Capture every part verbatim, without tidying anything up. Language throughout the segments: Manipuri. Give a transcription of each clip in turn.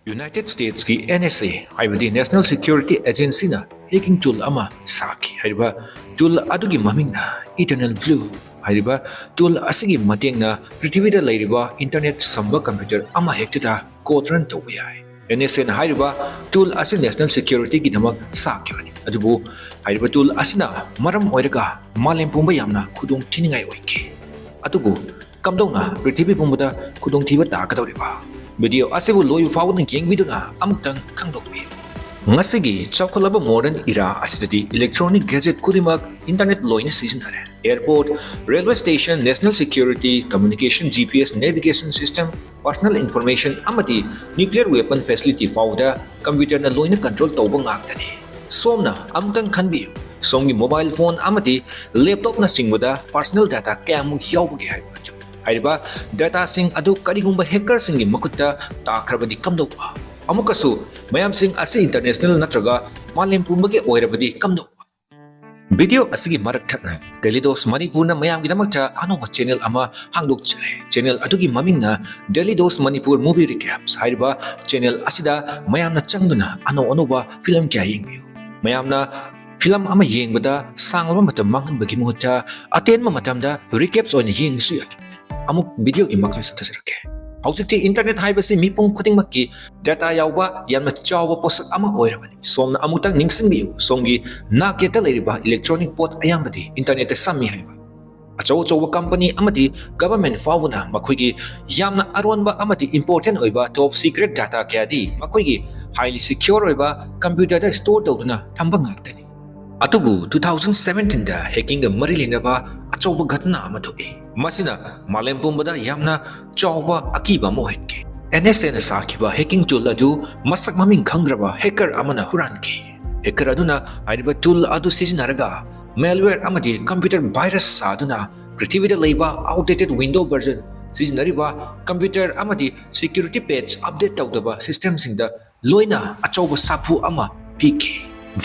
United Statesꯀꯤ N S A ꯍꯥꯏꯕꯗꯤ National Security Agencyꯅ hacking tool ꯑꯃ ꯁꯥꯈꯤ꯫ ꯍꯥꯏꯔꯤꯕ tool ꯑꯗꯨꯒꯤ ꯃꯃꯤꯡꯅ Eternal Blue꯫ ꯍꯥꯏꯔꯤꯕ tool ꯑꯁꯤꯒꯤ ꯃꯇꯦꯡꯅ ꯄ꯭ꯔꯤꯊꯤꯕꯤꯗ ꯂꯩꯔꯤꯕ internet ꯁꯝꯕ computer ꯑꯃ ꯍꯦꯛꯇꯗ code run ꯇꯧꯕ ꯌꯥꯏ꯫ N S Aꯅ ꯍꯥꯏꯔꯤꯕ tool ꯑꯁꯤ national securityꯒꯤꯗꯃꯛ ꯁꯥꯈꯤꯕꯅꯤ꯫ ꯑꯗꯨꯕꯨ ꯍꯥꯏꯔꯤꯕ tool ꯑꯁꯤꯅ ꯃꯔꯝ ꯑꯣꯏꯔꯒ ꯃꯥꯂꯦꯝ ꯄꯨꯝꯕ ꯌꯥꯝꯅ ꯈꯨꯗꯣꯡ ꯊꯤꯅꯤꯡꯉꯥꯏ ꯑꯣꯏꯈꯤ꯫ ꯑꯗꯨꯕꯨ ꯀꯝꯗꯧꯅ ꯄ꯭ꯔꯤꯊꯤꯕꯤ ꯄꯨꯝꯕꯗ ꯈꯨꯗꯣꯡꯊꯤꯕ ꯇꯥꯒꯗꯧꯔꯤꯕ? Video ꯑꯁꯤꯕꯨ ꯂꯣꯏꯕ ꯐꯥꯎꯕꯗ ꯌꯦꯡꯕꯤꯗꯨꯅ ꯑꯃꯨꯛꯇꯪ ꯈꯪꯗꯣꯛꯄꯤꯌꯨ꯫ ꯉꯁꯤꯒꯤ ꯆꯥꯎꯈꯠꯂꯕ modern era ꯑꯁꯤꯗꯗꯤ electronic gadget ꯈꯨꯗꯤꯡꯃꯛ internet ꯂꯣꯏꯅ ꯁꯤꯖꯤꯟꯅꯔꯦ꯫ Airport, railway station, national security, communication, G P S, navigation system, personal information ꯑꯃꯗꯤ nuclear weapon facility ꯐꯥꯎꯕꯗ computerꯅ ꯂꯣꯏꯅ control ꯇꯧꯕ ꯉꯥꯛꯇꯅꯤ꯫ ꯁꯣꯝꯅ ꯑꯃꯨꯛꯇꯪ ꯈꯟꯕꯤꯌꯨ, ꯁꯣꯝꯒꯤ mobile phone ꯑꯃꯗꯤ laptopꯅꯆꯤꯡꯕꯗ personal data ꯀꯌꯥꯃꯨꯛ ꯌꯥꯎꯕꯒꯦ ꯍꯥꯏꯕ꯫ ꯍꯥꯏꯔꯤꯕ dataꯁꯤꯡ ꯑꯗꯨ ꯀꯔꯤꯒꯨꯝꯕ hackerꯁꯤꯡꯒꯤ ꯃꯈꯨꯠꯇ ꯇꯥꯈ꯭ꯔꯕꯗꯤ ꯀꯝꯗꯧꯕ? ꯑꯃꯨꯛꯀꯁꯨ, ꯃꯌꯥꯝꯁꯤꯡ ꯑꯁꯤ international ꯅꯠꯇ꯭ꯔꯒ ꯃꯥꯂꯦꯝ ꯄꯨꯝꯕꯒꯤ ꯑꯣꯏꯔꯕꯗꯤ ꯀꯝꯗꯧꯕ? Video ꯑꯁꯤꯒꯤ ꯃꯔꯛ ꯊꯠꯅ Daily Dose ꯃꯅꯤꯄꯨꯔꯅ ꯃꯌꯥꯝꯒꯤꯗꯃꯛꯇ ꯑꯅꯧꯕ channel ꯑꯃ ꯍꯥꯡꯗꯣꯛꯆꯔꯦ꯫ Channel ꯑꯗꯨꯒꯤ ꯃꯃꯤꯡꯅ Daily Dose Manipur Movie Recaps꯫ ꯍꯥꯏꯔꯤꯕ channel ꯑꯁꯤꯗ ꯃꯌꯥꯝꯅ ꯆꯪꯗꯨꯅ ꯑꯅꯧ ꯑꯅꯧꯕ film ꯀꯌꯥ ꯌꯦꯡꯕꯤꯌꯨ꯫ ꯃꯌꯥꯝꯅ film ꯑꯃ ꯌꯦꯡꯕꯗ ꯁꯥꯡꯂꯕ ꯃꯇꯝ ꯃꯥꯡꯍꯟꯕꯒꯤ ꯃꯍꯨꯠꯇ ꯑꯇꯦꯟꯕ ꯃꯇꯝꯗ recaps ꯑꯣꯏꯅ ꯌꯦꯡꯕꯁꯨ ꯌꯥꯏ꯫ ꯑꯃꯨꯛ videoꯒꯤ ꯃꯈꯥ ꯆꯠꯊꯖꯔꯛꯀꯦ꯫ ꯍꯧꯖꯤꯛꯇꯤ internet ꯍꯥꯏꯕꯁꯤ ꯃꯤꯄꯨꯝ ꯈꯨꯗꯤꯡꯃꯛꯀꯤ data ꯌꯥꯎꯕ ꯌꯥꯝꯅ ꯆꯥꯎꯕ ꯄꯣꯠꯁꯛ ꯑꯃ ꯑꯣꯏꯔꯕꯅꯤ꯫ ꯁꯣꯝꯅ ꯑꯃꯨꯛꯇꯪ ꯅꯤꯡꯁꯤꯡꯕꯤꯌꯨ, ꯁꯣꯝꯒꯤ ꯅꯥꯛ ꯌꯦꯠꯇ ꯂꯩꯔꯤꯕ electronic ꯄꯣꯠ ꯑꯌꯥꯝꯕꯗꯤ internetꯇ ꯁꯝꯃꯤ ꯍꯥꯏꯕ꯫ ꯑꯆꯧ ꯑꯆꯧꯕ company ꯑꯃꯗꯤ government ꯐꯥꯎꯕꯅ ꯃꯈꯣꯏꯒꯤ ꯌꯥꯝꯅ ꯑꯔꯣꯟꯕ ꯑꯃꯗꯤ important ꯑꯣꯏꯕ top secret data ꯀꯌꯥꯗꯤ ꯃꯈꯣꯏꯒꯤ highly secure ꯑꯣꯏꯕ computerꯗ store ꯇꯧꯗꯨꯅ ꯊꯝꯕ ꯉꯥꯛꯇꯅꯤ꯫ ꯑꯗꯨꯕꯨ two thousand seventeenꯗ hackingꯒ ꯃꯔꯤ ꯂꯩꯅꯕ ꯑꯆꯧꯕ ꯘꯇꯅꯥ ꯑꯃ ꯊꯣꯛꯏ꯫ ꯃꯁꯤꯅ ꯃꯥꯂꯦꯝ ꯄꯨꯝꯕꯗ ꯌꯥꯝꯅ ꯆꯥꯎꯕ ꯑꯀꯤꯕ ꯑꯃ ꯑꯣꯏꯍꯟꯈꯤ꯫ NSAꯅ ꯁꯥꯈꯤꯕ hacking tool ꯑꯗꯨ ꯃꯁꯛ ꯃꯃꯤꯡ ꯈꯪꯗ꯭ꯔꯕ hacker ꯑꯃꯅ ꯍꯨꯔꯥꯟꯈꯤ꯫ Hacker ꯑꯗꯨꯅ ꯍꯥꯏꯔꯤꯕ tool ꯑꯗꯨ ꯁꯤꯖꯤꯟꯅꯔꯒ malware ꯑꯃꯗꯤ computer virus ꯁꯥꯗꯨꯅ ꯄ꯭ꯔꯤꯊꯤꯕꯤꯗ ꯂꯩꯕ outdated Windows version ꯁꯤꯖꯤꯟꯅꯔꯤꯕ computer ꯑꯃꯗꯤ security patch update ꯇꯧꯗꯕ systemꯁꯤꯡꯗ ꯂꯣꯏꯅ ꯑꯆꯧꯕ ꯁꯥꯐꯨ ꯑꯃ ꯄꯤꯈꯤ꯫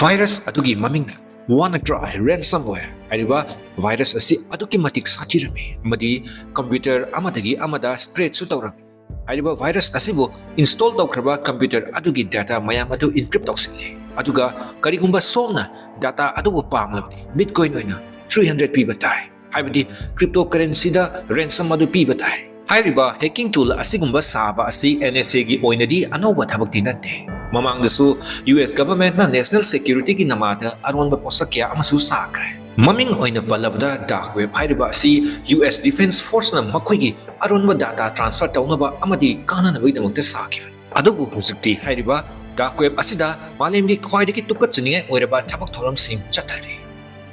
Virus ꯑꯗꯨꯒꯤ ꯃꯃꯤꯡꯅ WannaCry ransomware ꯍꯥꯏꯔꯤꯕ virus ꯑꯁꯤ ꯑꯗꯨꯛꯀꯤ ꯃꯇꯤꯛ ꯁꯥꯊꯤꯔꯝꯃꯤ ꯑꯃꯗꯤ computer ꯑꯃꯗꯒꯤ ꯑꯃꯗ spreadꯁꯨ ꯇꯧꯔꯝꯃꯤ꯫ ꯍꯥꯏꯔꯤꯕ ꯚꯥꯏꯔꯁ ꯑꯁꯤꯕꯨ ꯏꯟꯁꯇꯣꯜ ꯇꯧꯈ꯭ꯔꯕ ꯀꯝꯄ꯭ꯌꯨꯇꯔ ꯑꯗꯨꯒꯤ ꯗꯦꯇꯥ ꯃꯌꯥꯝ ꯑꯗꯨ ꯏꯟꯀ꯭ꯔꯤꯞ ꯇꯧꯁꯤꯜꯂꯤ꯫ ꯑꯗꯨꯒ ꯀꯔꯤꯒꯨꯝꯕ ꯁꯣꯝꯅ ꯗꯦꯇꯥ ꯑꯗꯨꯕꯨ ꯄꯥꯝꯂꯕꯗꯤ ꯕꯤꯠꯀꯣꯏꯟ ꯑꯣꯏꯅ ꯊ꯭ꯔꯤ ꯍꯟꯗ꯭ꯔꯦꯠ ꯄꯤꯕ ꯇꯥꯏ, ꯍꯥꯏꯕꯗꯤ ꯀ꯭ꯔꯤꯞꯇꯣ ꯀꯔꯦꯟꯁꯤꯗ ꯔꯦꯟꯁꯝ ꯑꯗꯨ ꯄꯤꯕ ꯇꯥꯏ꯫ ꯍꯥꯏꯔꯤꯕ ꯍꯦꯀꯤꯡ ꯇꯨꯜ ꯑꯁꯤꯒꯨꯝꯕ ꯁꯥꯕ ꯑꯁꯤ NSAꯒꯤ ꯑꯣꯏꯅꯗꯤ ꯑꯅꯧꯕ ꯊꯕꯛꯇꯤ ꯅꯠꯇꯦ꯫ ꯃꯃꯥꯡꯗꯁꯨ US ꯒꯚꯔꯟꯃꯦꯟꯠꯅ ꯅꯦꯁꯅꯦꯜ ꯁꯦꯀ꯭ꯌꯨꯔꯤꯇꯤꯒꯤ ꯅꯃꯥꯗ ꯑꯔꯣꯟꯕ ꯄꯣꯠꯁꯛ ꯀꯌꯥ ꯑꯃꯁꯨ ꯁꯥꯈ꯭ꯔꯦ꯫ ꯃꯃꯤꯡ ꯑꯣꯏꯅ ꯄꯜꯂꯕꯗ ꯗꯥꯔꯛ ꯋꯦꯕ ꯍꯥꯏꯔꯤꯕ ꯑꯁꯤ US ꯗꯤꯐꯦꯟꯁ ꯐꯣꯔꯁꯅ ꯃꯈꯣꯏꯒꯤ ꯑꯔꯣꯟꯕ ꯗꯦꯇꯥ ꯇ꯭ꯔꯥꯟꯁꯐꯔ ꯇꯧꯅꯕ ꯑꯃꯗꯤ ꯀꯥꯟꯅꯅꯕꯒꯤꯗꯃꯛꯇ ꯁꯥꯈꯤꯕꯅꯤ꯫ ꯑꯗꯨꯕꯨ ꯍꯧꯖꯤꯛꯇꯤ ꯍꯥꯏꯔꯤꯕ ꯗꯥꯔꯛ ꯋꯦꯕ ꯑꯁꯤꯗ ꯃꯥꯂꯦꯝꯒꯤ ꯈ꯭ꯋꯥꯏꯗꯒꯤ ꯇꯨꯀꯠꯆꯅꯤꯡꯉꯥꯏ ꯑꯣꯏꯔꯕ ꯊꯕꯛ ꯊꯧꯔꯝꯁꯤꯡ ꯆꯠꯊꯔꯤ꯫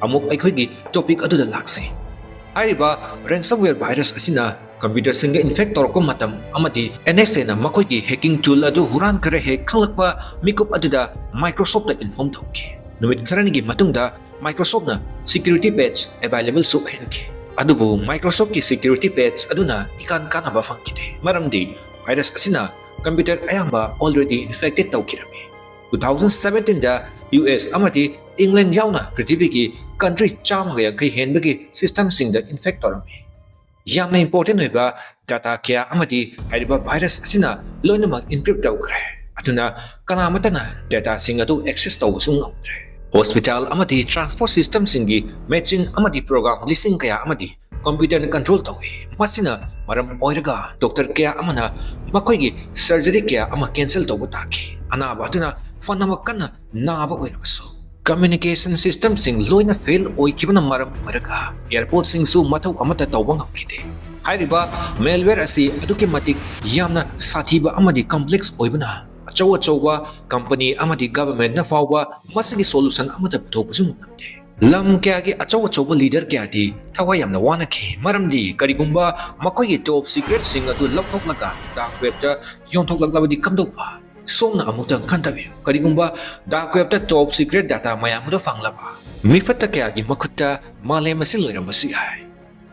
ꯑꯃꯨꯛ ꯑꯩꯈꯣꯏꯒꯤ ꯇꯣꯄꯤꯛ ꯑꯗꯨꯗ ꯂꯥꯛꯁꯤ꯫ ꯍꯥꯏꯔꯤꯕ ꯔꯦꯟꯁꯝꯋꯦꯌꯔ ꯚꯥꯏꯔꯁ ꯑꯁꯤꯅ ꯀꯝꯄ꯭ꯌꯨꯇꯔꯁꯤꯡꯗ ꯏꯟꯐꯦꯛ ꯇꯧꯔꯛꯄ ꯃꯇꯝ ꯑꯃꯗꯤ NSAꯅ ꯃꯈꯣꯏꯒꯤ ꯍꯦꯀꯤꯡ ꯇꯨꯜ ꯑꯗꯨ ꯍꯨꯔꯥꯟꯈ꯭ꯔꯦ ꯍꯦꯛ ꯈꯪꯂꯛꯄ ꯃꯤꯀꯨꯞ ꯑꯗꯨꯗ Microsoftꯇ ꯏꯟꯐꯣꯔꯝ ꯇꯧꯈꯤ꯫ ꯅꯨꯃꯤꯠ ꯈꯔꯅꯤꯒꯤ ꯃꯇꯨꯡꯗ Microsoftꯅ ꯁꯦꯀ꯭ꯌꯨꯔꯤꯇꯤ ꯄꯦꯆ ꯑꯦꯚꯥꯏꯂꯦꯕꯜꯁꯨ ꯑꯣꯏꯍꯟꯈꯤ꯫ ꯑꯗꯨꯕꯨ Microsoftꯀꯤ ꯁꯦꯀ꯭ꯌꯨꯔꯤꯇꯤ ꯄꯦꯆ ꯑꯗꯨꯅ ꯏꯀꯥꯟ ꯀꯥꯟꯅꯕ ꯐꯪꯈꯤꯗꯦ, ꯃꯔꯝꯗꯤ ꯚꯥꯏꯔꯁ ꯑꯁꯤꯅ ꯀꯝꯄ꯭ꯌꯨꯇꯔ ꯑꯌꯥꯝꯕ already infected ꯇꯧꯈꯤꯔꯝꯃꯤ꯫ Two thousand seventeenꯗ US ꯑꯃꯗꯤ ꯏꯪꯂꯦꯟ ꯌꯥꯎꯅ ꯄ꯭ꯔꯤꯊꯤꯕꯤꯒꯤ ꯀꯟꯇ꯭ꯔꯤ ꯆꯥꯝꯃꯒ ꯌꯥꯡꯈꯩ ꯍꯦꯟꯕꯒꯤ ꯁꯤꯁꯇꯝꯁꯤꯡꯗ ꯏꯟꯐꯦꯛ ꯇꯧꯔꯝꯃꯤ꯫ ꯌꯥꯝꯅ ꯏꯝꯄꯣꯔꯇꯦꯟ ꯑꯣꯏꯕ ꯗꯦꯇꯥ ꯀꯌꯥ ꯑꯃꯗꯤ ꯍꯥꯏꯔꯤꯕ ꯚꯥꯏꯔꯁ ꯑꯁꯤꯅ ꯂꯣꯏꯅꯃꯛ ꯏꯟꯀ꯭ꯔꯤꯞ ꯇꯧꯈ꯭ꯔꯦ꯫ ꯑꯗꯨꯅ ꯀꯅꯥꯃꯠꯇꯅ ꯗꯦꯇꯥꯁꯤꯡ ꯑꯗꯨ ꯑꯦꯛꯁꯦꯁ ꯇꯧꯕꯁꯨ ꯉꯝꯗ꯭ꯔꯦ꯫ ꯍꯣꯁꯄꯤꯇꯥꯜ ꯑꯃꯗꯤ ꯇ꯭ꯔꯥꯟꯁꯄꯣꯔꯠ ꯁꯤꯁꯇꯝꯁꯤꯡꯒꯤ ꯃꯦꯆꯤꯟ ꯑꯃꯗꯤ ꯄ꯭ꯔꯣꯒ꯭ꯔꯥꯝ ꯂꯤꯁꯤꯡ ꯀꯌꯥ ꯑꯃꯗꯤ ꯀꯝꯄ꯭ꯌꯨꯇꯔꯅ ꯀꯟꯇ꯭ꯔꯣꯜ ꯇꯧꯏ꯫ ꯃꯁꯤꯅ ꯃꯔꯝ ꯑꯣꯏꯔꯒ ꯗꯣꯛꯇꯔ ꯀꯌꯥ ꯑꯃꯅ ꯃꯈꯣꯏꯒꯤ ꯁꯔꯖꯔꯤ ꯀꯌꯥ ꯑꯃ ꯀꯦꯟꯁꯦꯜ ꯇꯧꯕ ꯇꯥꯈꯤ꯫ ꯑꯅꯥꯕ ꯑꯗꯨꯅ ꯐꯅꯃꯛ ꯀꯟꯅ ꯅꯥꯕ ꯑꯣꯏꯔꯕꯁꯨ꯫ ꯀꯝꯃ꯭ꯌꯨꯅꯤꯀꯦꯁꯟ ꯁꯤꯁꯇꯝꯁꯤꯡ ꯂꯣꯏꯅ ꯐꯦꯜ ꯑꯣꯏꯈꯤꯕꯅ ꯃꯔꯝ ꯑꯣꯏꯔꯒ ꯑꯦꯌꯥꯔꯄꯣꯔꯠꯁꯤꯡꯁꯨ ꯃꯊꯧ ꯑꯃꯠꯇ ꯇꯧꯕ ꯉꯝꯈꯤꯗꯦ꯫ ꯍꯥꯏꯔꯤꯕ ꯃꯦꯜꯋꯦꯌꯔ ꯑꯁꯤ ꯑꯗꯨꯛꯀꯤ ꯃꯇꯤꯛ ꯌꯥꯝꯅ ꯁꯥꯊꯤꯕ ꯑꯃꯗꯤ ꯀꯝꯄ꯭ꯂꯦꯛꯁ ꯑꯣꯏꯕꯅ ꯑꯆꯧ ꯑꯆꯧꯕ ꯀꯝꯄꯅꯤ ꯑꯃꯗꯤ ꯒꯚꯔꯟꯃꯦꯟꯠꯅ ꯐꯥꯎꯕ ꯃꯁꯤꯒꯤ ꯁꯣꯂꯨꯁꯟ ꯑꯃꯠꯇ ꯄꯨꯊꯣꯛꯄꯁꯨ ꯉꯝꯂꯝꯗꯦ꯫ ꯂꯝ ꯀꯌꯥꯒꯤ ꯑꯆꯧ ꯑꯆꯧꯕ ꯂꯤꯗꯔ ꯀꯌꯥꯗꯤ ꯊꯋꯥꯏ ꯌꯥꯝꯅ ꯋꯥꯅꯈꯤ, ꯃꯔꯝꯗꯤ ꯀꯔꯤꯒꯨꯝꯕ ꯃꯈꯣꯏꯒꯤ ꯇꯣꯞ ꯁꯤꯀ꯭ꯔꯦꯠꯁꯤꯡ ꯑꯗꯨ ꯂꯧꯊꯣꯛꯂꯒ ꯗꯥꯔꯛ ꯋꯦꯕꯇ ꯌꯣꯟꯊꯣꯛꯂꯛꯂꯕꯗꯤ ꯀꯝꯗꯧꯕ? ꯁꯣꯝꯅ ꯑꯃꯨꯛꯇꯪ ꯈꯟꯊꯕꯤꯌꯨ, ꯀꯔꯤꯒꯨꯝꯕ ꯗꯥꯔꯛ ꯋꯦꯕꯇ ꯇꯣꯞ ꯁꯤꯀ꯭ꯔꯦꯠ ꯗꯦꯇꯥ ꯃꯌꯥꯝ ꯑꯗꯨ ꯐꯪꯂꯕ, ꯃꯤꯐꯠꯇ ꯀꯌꯥꯒꯤ ꯃꯈꯨꯠꯇ ꯃꯥꯂꯦꯝ ꯑꯁꯤ ꯂꯣꯏꯔꯝꯕꯁꯨ ꯌꯥꯏ꯫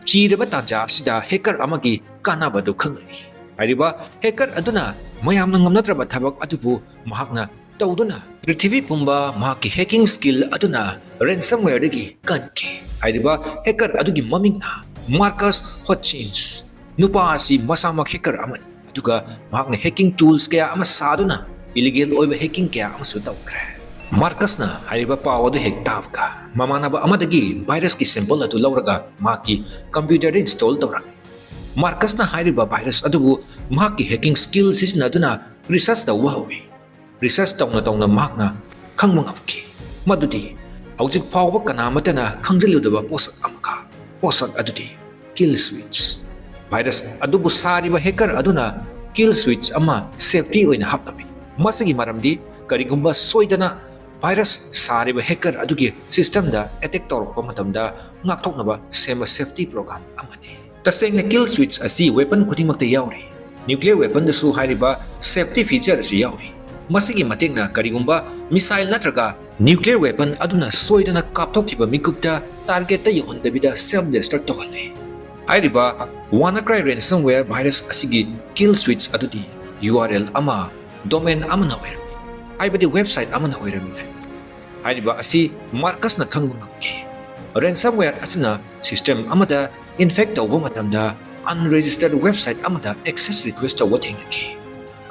ꯆꯤꯔꯕ ꯇꯥꯟꯖꯥ ꯑꯁꯤꯗ ꯍꯦꯀꯔ ꯑꯃꯒꯤ ꯀꯥꯟꯅꯕ ꯑꯗꯨ ꯈꯪꯂꯛꯏ꯫ ꯍꯥꯏꯔꯤꯕ ꯍꯦꯀꯔ ꯑꯗꯨꯅ ꯃꯌꯥꯝꯅ ꯉꯝꯅꯗ꯭ꯔꯕ ꯊꯕꯛ ꯑꯗꯨꯕꯨ ꯃꯍꯥꯛꯅ ꯇꯧꯗꯨꯅ ꯄ꯭ꯔꯤꯊꯤꯕꯤ ꯄꯨꯝꯕ ꯃꯍꯥꯛꯀꯤ ꯍꯦꯀꯤꯡ ꯁ꯭ꯀꯤꯜ ꯑꯗꯨꯅ ꯔꯦꯟꯁꯝꯋꯦꯌꯔꯗꯒꯤ ꯀꯟꯈꯤ꯫ ꯍꯥꯏꯔꯤꯕ ꯍꯦꯀꯔ ꯑꯗꯨꯒꯤ ꯃꯃꯤꯡꯅ ꯃꯥꯔꯀꯁ ꯍꯣꯠꯆꯤꯟꯁ꯫ ꯅꯨꯄꯥ ꯑꯁꯤ ꯃꯁꯥꯃꯛ ꯍꯦꯀꯔ ꯑꯃꯅꯤ꯫ ꯑꯗꯨꯒ ꯃꯍꯥꯛꯅ hacking tools ꯀꯌꯥ ꯑꯃ ꯁꯥꯗꯨꯅ illegal ꯑꯣꯏꯕ hacking ꯀꯌꯥ ꯑꯃꯁꯨ ꯇꯧꯈ꯭ꯔꯦ꯫ ꯃꯥꯔꯀꯁꯅ ꯍꯥꯏꯔꯤꯕ ꯄꯥꯎ ꯑꯗꯨ ꯍꯦꯛ ꯇꯥꯕꯒ, ꯃꯃꯥꯟꯅꯕ ꯑꯃꯗꯒꯤ virusꯀꯤ sample ꯑꯗꯨ ꯂꯧꯔꯒ ꯃꯍꯥꯛꯀꯤ computerꯗ install ꯇꯧꯔꯝꯃꯤ꯫ ꯃꯥꯔꯀꯁꯅ ꯍꯥꯏꯔꯤꯕ virus ꯑꯗꯨꯕꯨ ꯃꯍꯥꯛꯀꯤ hacking skill ꯁꯤꯖꯤꯟꯅꯗꯨꯅ research ꯇꯧꯕ ꯍꯧꯏ꯫ Research ꯇꯧꯅ ꯇꯧꯅ ꯃꯍꯥꯛꯅ ꯈꯪꯕ ꯉꯝꯈꯤ ꯃꯗꯨꯗꯤ ꯍꯧꯖꯤꯛ ꯐꯥꯎꯕ ꯀꯅꯥꯃꯠꯇꯅ ꯈꯪꯖꯤꯜꯂꯨꯗꯕ ꯄꯣꯠꯁꯛ ꯑꯃꯈꯛ, ꯄꯣꯠꯁꯛ ꯑꯗꯨꯗꯤ kill switch꯫ Virus ꯑꯗꯨꯕꯨ ꯁꯥꯔꯤꯕ hacker ꯑꯗꯨꯅ kill switch ꯑꯃ safety ꯑꯣꯏꯅ ꯍꯥꯞꯂꯝꯃꯤ꯫ ꯃꯁꯤꯒꯤ ꯃꯔꯝꯗꯤ ꯀꯔꯤꯒꯨꯝꯕ ꯁꯣꯏꯗꯅ virus ꯁꯥꯔꯤꯕ hacker ꯑꯗꯨꯒꯤ systemꯗ attack ꯇꯧꯔꯛꯄ ꯃꯇꯝꯗ ꯉꯥꯛꯊꯣꯛꯅꯕ ꯁꯦꯝꯕ safety program ꯑꯃꯅꯤ꯫ ꯇꯁꯦꯡꯅ kill switch ꯑꯁꯤ weapon ꯈꯨꯗꯤꯡꯃꯛꯇ ꯌꯥꯎꯔꯤ꯫ Nuclear weaponꯗꯁꯨ ꯍꯥꯏꯔꯤꯕ safety feature ꯑꯁꯤ ꯌꯥꯎꯔꯤ꯫ ꯃꯁꯤꯒꯤ ꯃꯇꯦꯡꯅ ꯀꯔꯤꯒꯨꯝꯕ missile ꯅꯠꯇ꯭ꯔꯒ nuclear weapon ꯑꯗꯨꯅ ꯁꯣꯏꯗꯅ ꯀꯥꯞꯊꯣꯛꯈꯤꯕ ꯃꯤꯀꯨꯞꯇ targetꯇ ꯌꯧꯍꯟꯗꯕꯤꯗ self destruct ꯇꯧꯍꯜꯂꯤ꯫ ꯍꯥꯏꯔꯤꯕ WannaCry ransomware virus ꯑꯁꯤꯒꯤ kill switch ꯑꯗꯨꯗꯤ URL ꯑꯃ, domain ꯑꯃꯅ ꯑꯣꯏꯔꯝꯃꯤ, ꯍꯥꯏꯕꯗꯤ website ꯑꯃꯅ ꯑꯣꯏꯔꯝꯃꯤ꯫ ꯍꯥꯏꯔꯤꯕ ꯑꯁꯤ ꯃꯥꯔꯀꯁꯅ ꯈꯪꯕ ꯉꯝꯈꯤ꯫ Ransomware ꯑꯁꯤꯅ system ꯑꯃꯗ infect ꯇꯧꯕ ꯃꯇꯝꯗ unregistered website ꯑꯃꯗ access request ꯇꯧꯕ ꯊꯦꯡꯅꯈꯤ꯫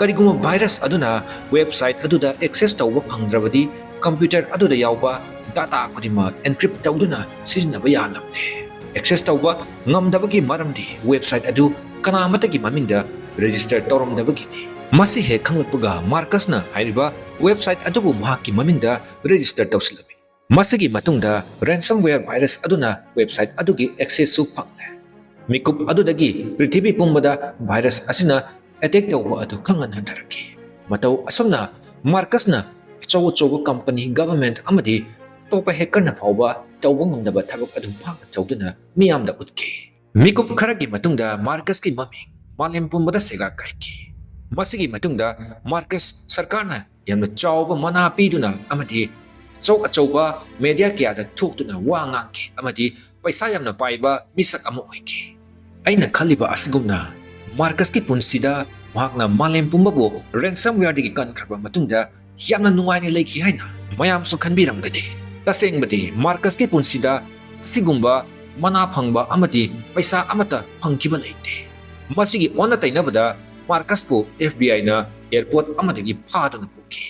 ꯀꯔꯤꯒꯨꯝꯕ virus ꯑꯗꯨꯅ website ꯑꯗꯨꯗ access ꯇꯧꯕ ꯐꯪꯗ꯭ꯔꯕꯗꯤ computer ꯑꯗꯨꯗ ꯌꯥꯎꯕ data ꯈꯨꯗꯤꯡꯃꯛ encrypt ꯇꯧꯗꯨꯅ ꯁꯤꯖꯤꯟꯅꯕ ꯌꯥꯍꯜꯂꯝꯗꯦ꯫ Access ꯇꯧꯕ ꯉꯝꯗꯕꯒꯤ ꯃꯔꯝꯗꯤ website ꯑꯗꯨ ꯀꯅꯥꯃꯠꯇꯒꯤ ꯃꯃꯤꯡꯗ register ꯇꯧꯔꯝꯗꯕꯒꯤꯅꯤ꯫ ꯃꯁꯤ ꯍꯦꯛ ꯈꯪꯂꯛꯄꯒ ꯃꯥꯔꯀꯁꯅ ꯍꯥꯏꯔꯤꯕ website ꯑꯗꯨꯕꯨ ꯃꯍꯥꯛꯀꯤ ꯃꯃꯤꯡꯗ register ꯇꯧꯁꯤꯜꯂꯝꯃꯤ꯫ ꯃꯁꯤꯒꯤ ꯃꯇꯨꯡꯗ ransomware virus ꯑꯗꯨꯅ website ꯑꯗꯨꯒꯤ accessꯁꯨ ꯐꯪꯂꯦ꯫ ꯃꯤꯀꯨꯞ ꯑꯗꯨꯗꯒꯤ ꯄ꯭ꯔꯤꯊꯤꯕꯤ ꯄꯨꯝꯕꯗ virus ꯑꯁꯤꯅ attack ꯇꯧꯕ ꯑꯗꯨ ꯈꯪꯍꯟ ꯍꯟꯊꯔꯛꯈꯤ꯫ ꯃꯇꯧ ꯑꯁꯨꯝꯅ ꯃꯥꯔꯀꯁꯅ ꯑꯆꯧ ꯑꯆꯧꯕ company, government ꯑꯃꯗꯤ ꯑꯇꯣꯞꯄ hackerꯅ ꯐꯥꯎꯕ ꯇꯧꯕ ꯉꯝꯗꯕ ꯊꯕꯛ ꯑꯗꯨ ꯃꯍꯥꯛꯅ ꯇꯧꯗꯨꯅ ꯃꯤꯌꯥꯝꯗ ꯎꯠꯈꯤ꯫ ꯃꯤꯀꯨꯞ ꯈꯔꯒꯤ ꯃꯇꯨꯡꯗ ꯃꯥꯔꯀꯁꯀꯤ ꯃꯃꯤꯡ ꯃꯥꯂꯦꯝ ꯄꯨꯝꯕꯗ ꯁꯦꯒꯥꯛ ꯀꯥꯏꯈꯤ꯫ ꯃꯁꯤꯒꯤ ꯃꯇꯨꯡꯗ ꯃꯥꯔꯀꯁ ꯁꯔꯀꯥꯔꯅ ꯌꯥꯝꯅ ꯆꯥꯎꯕ ꯃꯅꯥ ꯄꯤꯗꯨꯅ ꯑꯃꯗꯤ ꯑꯆꯧ ꯑꯆꯧꯕ media ꯀꯌꯥꯗ ꯊꯣꯛꯇꯨꯅ ꯋꯥ ꯉꯥꯡꯈꯤ ꯑꯃꯗꯤ ꯄꯩꯁꯥ ꯌꯥꯝꯅ ꯄꯥꯏꯕ ꯃꯤꯁꯛ ꯑꯃ ꯑꯣꯏꯈꯤ꯫ ꯑꯩꯅ ꯈꯜꯂꯤꯕ ꯑꯁꯤꯒꯨꯝꯅ ꯃꯥꯔꯀꯁꯀꯤ ꯄꯨꯟꯁꯤꯗ ꯃꯍꯥꯛꯅ ꯃꯥꯂꯦꯝ ꯄꯨꯝꯕꯕꯨ ransomwareꯗꯒꯤ ꯀꯟꯈ꯭ꯔꯕ ꯃꯇꯨꯡꯗ ꯌꯥꯝꯅ ꯅꯨꯡꯉꯥꯏꯅ ꯂꯩꯈꯤ ꯍꯥꯏꯅ ꯃꯌꯥꯝꯁꯨ ꯈꯟꯕꯤꯔꯝꯒꯅꯤ꯫ ꯇꯁꯦꯡꯕꯗꯤ ꯃꯥꯔꯀꯁꯀꯤ ꯄꯨꯟꯁꯤꯗ ꯑꯁꯤꯒꯨꯝꯕ ꯃꯅꯥ ꯐꯪꯕ ꯑꯃꯗꯤ ꯄꯩꯁꯥ ꯑꯃꯠꯇ ꯐꯪꯈꯤꯕ ꯂꯩꯇꯦ꯫ ꯃꯁꯤꯒꯤ ꯑꯣꯟꯅ ꯇꯩꯅꯕꯗ ꯃꯥꯔꯀꯁꯄꯨ F B I ꯅ airport ꯑꯃꯗꯒꯤ ꯐꯥꯗꯨꯅ ꯄꯨꯈꯤ꯫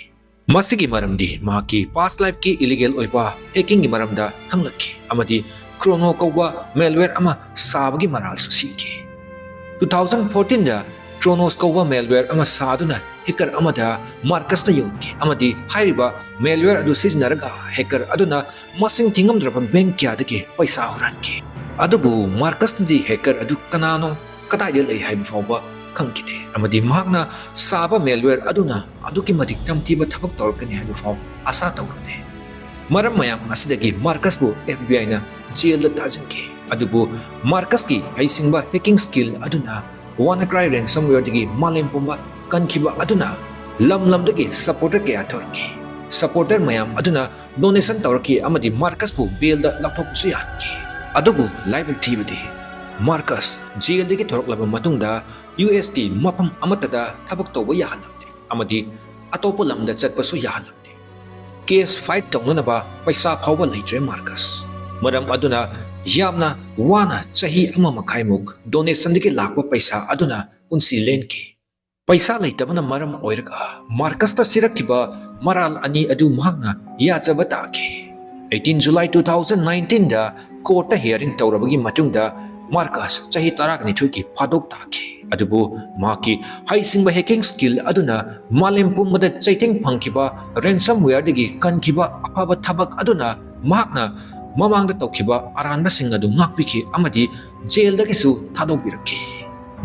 ꯃꯁꯤꯒꯤ ꯃꯔꯝꯗꯤ ꯃꯍꯥꯛꯀꯤ past life ꯀꯤ illegal ꯑꯣꯏꯕ hacking ꯒꯤ ꯃꯔꯝꯗ ꯈꯪꯂꯛꯈꯤ ꯑꯃꯗꯤ Chrono ꯀꯧꯕ malware ꯑꯃ ꯁꯥꯕꯒꯤ ꯃꯔꯥꯜꯁꯨ ꯁꯤꯈꯤ꯫ Two thousand fourteen ꯗ Chronos ꯀꯧꯕ malware ꯑꯃ ꯁꯥꯗꯨꯅ hacker ꯑꯃꯗ ꯃꯥꯔꯀꯁꯅ ꯌꯣꯟꯈꯤ ꯑꯃꯗꯤ ꯍꯥꯏꯔꯤꯕ malware ꯑꯗꯨ ꯁꯤꯖꯤꯟꯅꯔꯒ hacker ꯑꯗꯨꯅ ꯃꯁꯤꯡ ꯊꯤꯉꯝꯗ꯭ꯔꯕ bank ꯀꯌꯥꯗꯒꯤ ꯄꯩꯁꯥ ꯍꯨꯔꯥꯟꯈꯤ꯫ ꯑꯗꯨꯕꯨ ꯃꯥꯔꯀꯁꯅꯗꯤ hacker ꯑꯗꯨ ꯀꯅꯥꯅꯣ, ꯀꯗꯥꯏꯗ ꯂꯩ ꯍꯥꯏꯕ ꯐꯥꯎꯕ ꯈꯪꯈꯤꯗꯦ ꯑꯃꯗꯤ ꯃꯍꯥꯛꯅ ꯁꯥꯕ malware ꯑꯗꯨꯅ ꯑꯗꯨꯛꯀꯤ ꯃꯇꯤꯛ ꯇꯝꯊꯤꯕ ꯊꯕꯛ ꯇꯧꯔꯛꯀꯅꯤ ꯍꯥꯏꯕ ꯐꯥꯎ ꯑꯥꯁꯥ ꯇꯧꯔꯨꯗꯦ꯫ ꯃꯔꯝ ꯃꯌꯥꯝ ꯑꯁꯤꯗꯒꯤ ꯃꯥꯔꯀꯁꯄꯨ F B I ꯅ jail ꯗ ꯊꯥꯖꯤꯟꯈꯤ꯫ ꯑꯗꯨꯕꯨ ꯃꯥꯔꯀꯁꯀꯤ ꯍꯩꯁꯤꯡꯕ hacking skill ꯑꯗꯨꯅ WannaCry ransomware ꯗꯒꯤ ꯃꯥꯂꯦꯝ ꯄꯨꯝꯕ ꯀꯟꯈꯤꯕ ꯑꯗꯨꯅ ꯂꯝ ꯂꯝꯗꯒꯤ supporter ꯀꯌꯥ ꯊꯣꯔꯛꯈꯤ꯫ Supporter ꯃꯌꯥꯝ ꯑꯗꯨꯅ donation ꯇꯧꯔꯛꯈꯤ ꯑꯃꯗꯤ ꯃꯥꯔꯀꯁꯄꯨ bail ꯗ ꯂꯧꯊꯣꯛꯄꯁꯨ ꯌꯥꯍꯟꯈꯤ꯫ ꯑꯗꯨꯕꯨ ꯂꯥꯏꯕꯛ ꯊꯤꯕꯗꯤ ꯃꯥꯔꯀꯁ jail ꯗꯒꯤ ꯊꯣꯔꯛꯂꯕ ꯃꯇꯨꯡꯗ U S ꯀꯤ ꯃꯐꯝ ꯑꯃꯠꯇꯗ ꯊꯕꯛ ꯇꯧꯕ ꯌꯥꯍꯜꯂꯝꯗꯦ ꯑꯃꯗꯤ ꯑꯇꯣꯞꯄ ꯂꯝꯗ ꯆꯠꯄꯁꯨ ꯌꯥꯍꯜꯂꯝꯗꯦ꯫ Case fight ꯇꯧꯅꯅꯕ ꯄꯩꯁꯥ ꯐꯥꯎꯕ ꯂꯩꯇ꯭ꯔꯦ ꯃꯥꯔꯀꯁ꯫ ꯃꯔꯝ ꯑꯗꯨꯅ ꯌꯥꯝꯅ ꯋꯥꯅ ꯆꯍꯤ ꯑꯃ ꯃꯈꯥꯏꯃꯨꯛ donation ꯗꯒꯤ ꯂꯥꯛꯄ ꯄꯩꯁꯥ ꯑꯗꯨꯅ ꯄꯨꯟꯁꯤ ꯂꯦꯟꯈꯤ꯫ ꯄꯩꯁꯥ ꯂꯩꯇꯕꯅ ꯃꯔꯝ ꯑꯣꯏꯔꯒ ꯃꯥꯔꯀꯁꯇ ꯁꯤꯔꯛꯈꯤꯕ ꯃꯔꯥꯜ ꯑꯅꯤ ꯑꯗꯨ ꯃꯍꯥꯛꯅ ꯌꯥꯖꯕ ꯇꯥꯈꯤ꯫ Eighteen July two thousand nineteen ꯗ court ꯇ hearing ꯇꯧꯔꯕꯒꯤ ꯃꯇꯨꯡꯗ ꯃꯥꯔꯀꯁ ꯆꯍꯤ ꯇꯔꯥꯅꯤꯊꯣꯏꯒꯤ ꯐꯥꯗꯣꯛ ꯇꯥꯈꯤ꯫ ꯑꯗꯨꯕꯨ ꯃꯍꯥꯛꯀꯤ ꯍꯩꯁꯤꯡꯕ hacking skill ꯑꯗꯨꯅ ꯃꯥꯂꯦꯝ ꯄꯨꯝꯕꯗ ꯆꯩꯊꯦꯡ ꯐꯪꯈꯤꯕ ransomware ꯗꯒꯤ ꯀꯟꯈꯤꯕ ꯑꯐꯕ ꯊꯕꯛ ꯑꯗꯨꯅ ꯃꯍꯥꯛꯅ ꯃꯃꯥꯡꯗ ꯇꯧꯈꯤꯕ ꯑꯔꯥꯟꯕꯁꯤꯡ ꯑꯗꯨ ꯉꯥꯛꯄꯤꯈꯤ ꯑꯃꯗꯤ jail ꯗꯒꯤꯁꯨ ꯊꯥꯗꯣꯛꯄꯤꯔꯛꯈꯤ꯫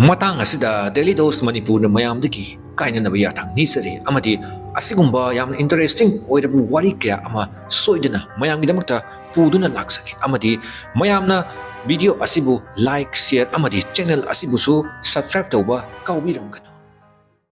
ꯃꯇꯥꯡ ꯑꯁꯤꯗ Daily Dose ꯃꯅꯤꯄꯨꯔꯅ ꯃꯌꯥꯝꯗꯒꯤ ꯀꯥꯏꯅꯅꯕ ꯌꯥꯊꯪ ꯅꯤꯖꯔꯤ ꯑꯃꯗꯤ ꯑꯁꯤꯒꯨꯝꯕ ꯌꯥꯝꯅ interesting ꯑꯣꯏꯔꯕ ꯋꯥꯔꯤ ꯀꯌꯥ ꯑꯃ ꯁꯣꯏꯗꯅ ꯃꯌꯥꯝꯒꯤꯗꯃꯛꯇ ꯄꯨꯗꯨꯅ ꯂꯥꯛꯆꯒꯦ ꯑꯃꯗꯤ ꯃꯌꯥꯝꯅ video ꯑꯁꯤꯕꯨ like, share ꯑꯃꯗꯤ channel ꯑꯁꯤꯕꯨꯁꯨ subscribe ꯇꯧꯕ ꯀꯥꯎꯕꯤꯔꯝꯒꯅꯨ꯫